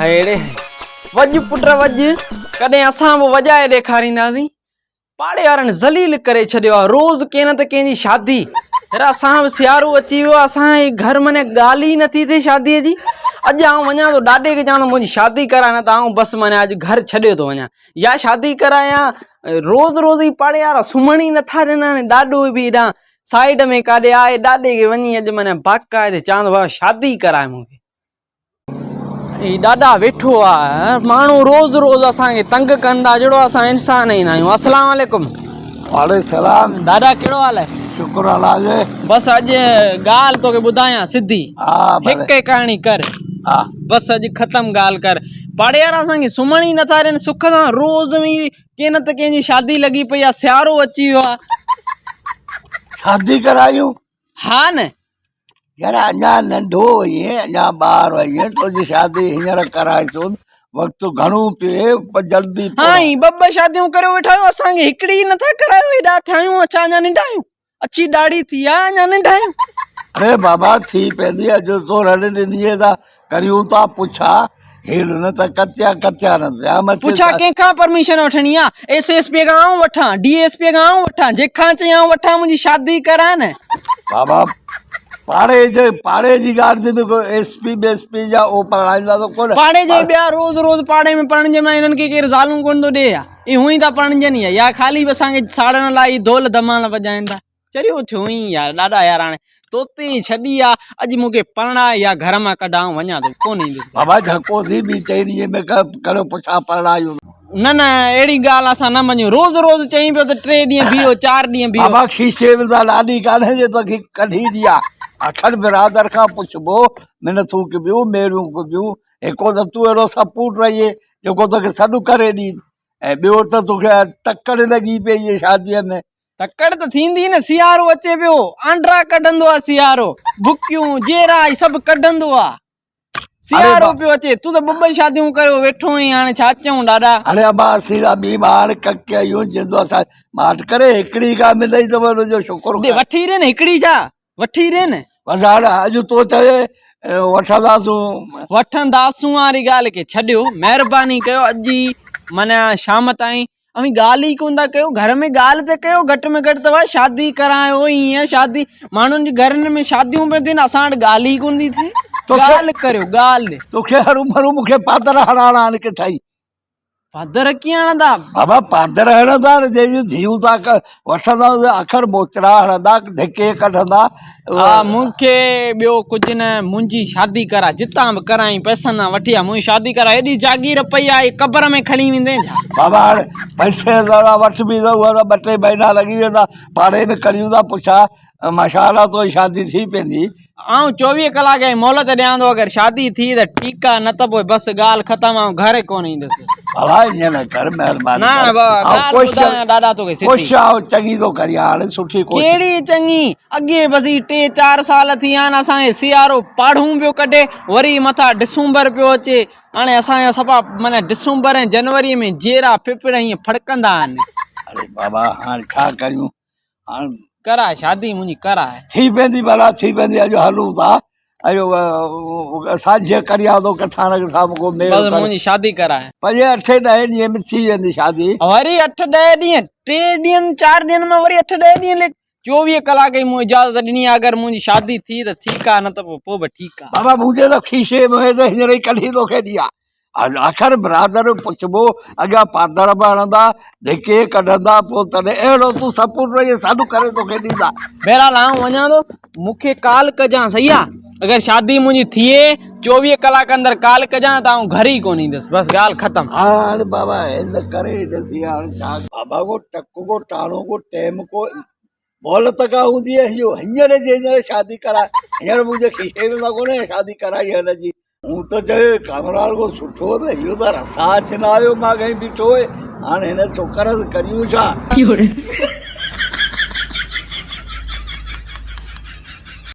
هيڙي وڄ پٽ وڄ، ڪڏهن اسان به وڄائي ڏيکارينداسين. پاڙي وارن ذليل ڪري ڇڏيو آ، روز ڪنهن نه ته ڪنهن جي شادي. يار اسان به سيارو اچي ويو آ، اسان جي گهر معني ڳالهه ئي نٿي ٿئي شاديء جي. اڄ آئون وڃان ٿو ڏاڏي کي چوان ٿو منهنجي شادي ڪراء نه ته آئون بس معني اڄ گهر ڇڏي ٿو وڃان. يا شادي ڪرايان، روز روز هي پاڙي وارا سمهڻ ئي نٿا ڏين هاڻي ڏاڏو به هيڏانهن سائيڊ ۾ ڪاڏي آهي، ڏاڏي کي وڃي اڄ معني باقاعدي چوان ٿو بابا شادي ڪراء مون کي. هي ڏاڏا ويٺو آ ماڻهو روز روز اسان کي تنگ ڪن ٿا جهڙو اسان انسان ئي نه آهيون السلام عليڪم وعليڪم السلام ڏاڏا ڪهڙو حال آهي شڪر الله جي بس اڄ ڳالهه توکي ٻڌايان سڌي ها هڪ ڪهاڻي ڪر ها بس اڄ ختم ڳالهه ڪر پاڙي وارا اسان کي سمهڻ ئي نٿا ڏين سک سان روز ۾ ڪنهن نه ته ڪنهن جي شادي لڳي پئي آ سيارو اچي ويو آ شادي ڪرايون ها نه يار اڃا ننڍو هئين اڃا ٻار هئين تنهنجي شادي هينئر ڪرائيسون وقت گهڻو پئي پر جلدي ها ائين ٻه ٻه شاديون ڪريو ويٺا آهيو اسان کي هڪڙي ئي نٿا ڪرايو ايڏا ٿيا آهيون اڇا اڃا ننڍا آهيون اڇي ڏاڙهي ٿي آ اڃا ننڍا آهيون اري بابا ٿي پوندي اڄ سورهن ڏينهن ٿا ڪريون ٿا پڇا هيل نه ته ڪتيا ڪتيا نه ٿيا مٿي پڇا ڪنهن کان پرميشن وٺڻي آ ايس ايس پي کان آئون وٺان ڊي ايس پي کان آئون وٺان جنهن کان چئين آئون وٺان منهنجي شادي ڪراء نه. بابا پاڙي جي پاڙي جي ڳالهه ٿي ته ڪو ايس پي ٻيس پي جا او پرڻائيندا ته ڪونه پاڙي جي ٻيا روز روز پاڙي ۾ پرڻجن مان هنن کي ڪير زالون ڪونه ٿو ڏي يا اي هونئن ئي ٿا پرڻجن يا خالي به اسان کي ساڙڻ لاء هي ڌول ڌمال وڄائين ٿا. چريو ٿيو آهين يار ڏاڏا يار هاڻي توتي ئي ڇڏي آ اڄ مون کي پرڻاء يا گهر مان ڪڍ آئون وڃان ٿو ڪونه ايندس گهر. بابا جهڪو ٿي ٻي چئين ڏينهن ۾ ڪريو پڇا پرڻايون. نه نه اهڙي ڳالهه اسان نه مڃون روز روز چئين پيو ته ٽي ڏينهن بيهو چار ڏينهن بيهو. بابا کيسي ۾ ته لاڏي ڪانهي جي توکي ڪڍي ڏيان آخر برادر کان پڇبو منٿون ڪبيون ميڙيون ڪبيون هڪو ته تون اهڙو سپوٽ رهين جيڪو توکي سڏ ڪري ڏين ۽ ٻيو ته توکي تڪڙ لڳي پئي آهي شاديء ۾. تڪڙ ته ٿيندي نه سيارو اچي پيو آنڊرا ڪڍندو آ سيارو بڪيون جيرا هي سڀ ڪڍندو آ سيارو پيو اچي تون ته ٻه ٻه شاديون ڪريو ويٺو آهين هاڻي ڇا چئون ڏاڏا. اڙي ابا اسين ته ٻي ٻار ڪڪي آهيون جندو اسان ماٺ ڪري هڪڙي ڪا ملئي ته ان جو شڪر ڪر. وٺي ڏي نه هڪڙي ڇا وٺي ڏي نه. بس هاڻ اڄ تو چئي وٺنداسون. وٺنداسون واري ڳالهه کي ڇڏيو مهرباني ڪيو اڄ ئي معنيٰ شام تائين اوهين ڳالهه ئي ڪونه ٿا ڪيو گهر ۾ ڳالهه ته ڪيو گهٽ ۾ گهٽ ته شادي ڪرايو ائين شادي ماڻهن جي گهرن ۾ شاديون پيون ٿين اسان وٽ ڳالهه ئي ڪونه ٿي ٿئي ڳالهه ڪريو ڳالهه. توکي هرو ڀرو مونکي پادر هڻائڻا آهن ڪٿائي. پادر ڪيئن هڻندا؟ بابا پادر هڻندا نه جنهن جون ڌيئون ٿا وٺندا اکر موچڙا هڻندا ڌڪي ڪڍندا. ها مون کي ٻيو ڪجهه نه منهنجي شادي ڪراء جتان به ڪرائين پئسن سان وٺي آ منهنجي شادي ڪراء ايڏي جاگير پئي آ هي قبر ۾ کڻي ويندين ڇا؟ بابا هاڻ پئسي ذرا وٺ به ته اها ته ٻه ٽي مهينا لڳي ويندا پاڙي ۾ ڪريون ٿا پڇا ماشاء الله تنهنجي شادي ٿي پوندي. آئون 24 ڪلاڪ جي مهلت ڏيان ٿو اگر شادي ٿي ته ٺيڪ آ نه ته پوء بس ڳالهه ختم آئون گهر ئي ڪونه ايندس. بابا ائين نه ڪر مهرباني نه ڪر. بابا ڳالهه ٻڌايان ڏاڏا توکي سڌي. ڪوشش آئون چڱي ٿو ڪريان هاڻي سٺي ڪوشش. ڪهڙي چڱي اڳي بس هي ٽي چار سال ٿي ويا آهن اسان کي سيارو پاڙهون پيو ڪڍي وري مٿان ڊسمبر پيو اچي هاڻي اسان جا صفا معنيٰ ڊسمبر ۽ جنوري ۾ جيرا ڦڦڙ ائين ڦڙڪندا آهن. اڙي بابا هاڻي ڇا ڪريون هاڻ ڪراء شادي منهنجي ڪراء. ٿي پوندي ڀلا ٿي پوندي اڄ هلون ٿا اڄ سانجهيء ڪريان ٿو ڪٿان نه ڪٿان مون ڪو ميڙ بس منهنجي شادي ڪراء. پنجين اٺين ڏهين ڏينهن ۾ ٿي ويندي شادي. وري اٺ ڏهه ڏينهن ٽي ڏينهن چار ڏينهن ۾ وري اٺ ڏهه ڏينهن ليٽ 24 ڪلاڪ جي مون اجازت ڏني آهي اگر منهنجي شادي ٿي ته ٺيڪ آهي نه ته پوء به ٺيڪ آهي. بابا منهنجي ته کيسي ۾ هئي ته هينئر ئي ڪڍي توکي ڏيان. آخر برادر پڇبو اڳيان پادر به هڻندا ڌڪي ڪڍندا پوء تڏهن اهڙو تون سپوٽ رهين سڏ ڪري توکي ڏيندا. بهرحال آئون وڃان ٿو مون کي ڪال ڪجان صحيح آ اگر شادي منهنجي ٿئي 24 ڪلاڪ اندر ڪال ڪجان ته آئون گهر ئي ڪونه ايندس بس ڳالهه ختم. هاڻ هاڻ بابا هن ڪري ڏسي هاڻ ڇا بابا ڪو ٽڪ ڪو ٽاڻو ڪو ٽيم ڪو مهلت ڪا هوندي آهي اهو هينئر جي هينئر شادي ڪرائي هينئر منهنجي کيسي ۾ ته ڪونهي شادي ڪرائي هن جي مون ته چيو ڪامران ڪو سٺو به اهو ته رسا اچ نه آيو ماڳهين بيٺو هي هاڻي هن ڇوڪر ڪريون ڇا.